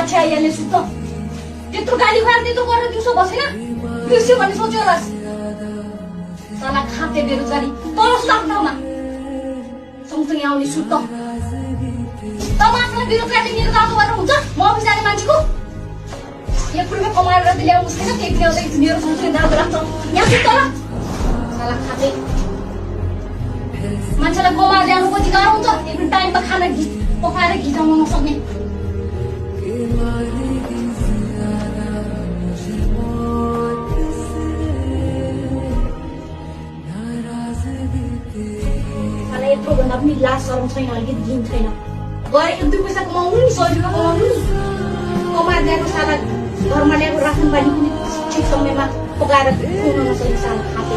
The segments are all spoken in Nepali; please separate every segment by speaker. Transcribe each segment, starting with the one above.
Speaker 1: मान्छे आइहाल्ने सुत्त त्यत्रो गाली खाएर त्यत्रो गरेर दिउँसो बसेन बिर्स्यो भन्ने सोच्यो होला साला खाते बेरोजगारी तल सक्नमा सँगसँगै आउने सुत्त तब आफूलाई बेरोजगारी लिएर जानु गरेर हुन्छ म अफिस जाने मान्छेको 1 रुपियाँ कमाएर ल्याउनु छैन त्यही ल्याउँदै मेरो सँगसँगै दाजु राख्छ यहाँ सुत्त ल साला खाते मान्छेलाई कमाएर ल्याउनु कति गाह्रो हुन्छ एक टाइममा खाना पकाएर घिजाउन नसक्ने यत्रो भन्दा पनि लाज शरम छैन अलिकति दिन छैन गएर 1-2 पैसा कमाउनु नि 100 रुपियाँ कमाउनु नि कमाएर ल्याएको साला घरमा ल्याएको रासन पानी पनि ठिक समयमा पकाएर खुवाउन नसक्ने साला खाते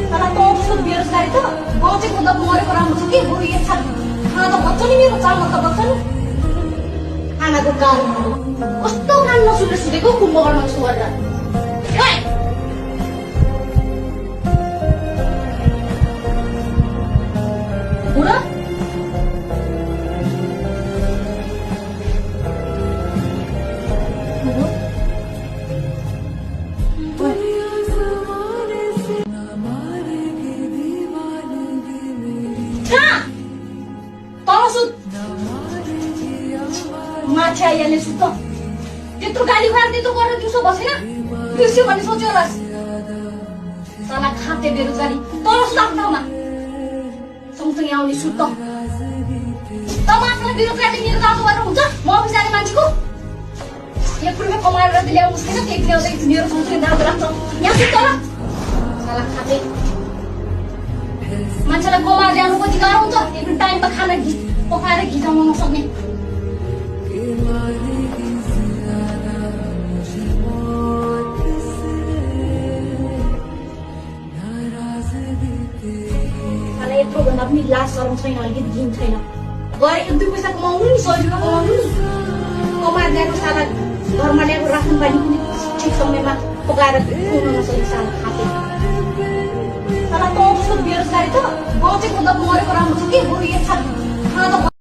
Speaker 1: साला त जस्तो बेरोजगारी त बचेको त मरेको राम्रो छ के बरु एक छाप खाना त बच्छ नि मेरो चामल त बच्छ नि खानाको कारण कस्तो काम नसुनेर सुतेको कुम्भकर्ण जस्तो गरेर Udah? मान्छे आइहाल्ने सुत्त त्यत्रो गाली खाएर त्यत्रो गरेर दिउँसो बसेन बिर्स्यो भन्ने सोच्यो होला साला खाते बेरोजगारी तल सक्नमा सँगसँगै आउने सुत्त तब आफूलाई बेरोजगारी लिएर जानु गरेर हुन्छ म अफिस जाने मान्छेको 1 रुपियाँ कमाएर ल्याउनु छैन त्यही ल्याउँदै मेरो सँगसँगै दाजु राख्छ यहाँ सुत्त ल साला खाते मान्छेलाई कमाएर ल्याउनु कति गाह्रो हुन्छ एक टाइममा खाना पकाएर घिजाउन नसक्ने यत्रो भन्दा पनि लाज शरम छैन अलिकति दिन छैन गएर 1-2 पैसा कमाउनु नि 100 रुपियाँ कमाउनु नि कमाएर ल्याएको साला घरमा ल्याएको रासन पानी पनि ठिक समयमा पकाएर खुवाउन नसक्ने साला खाते साला त जस्तो बेरोजगारी त बचेको त मरेको राम्रो छ के बरु एक छाप खाना त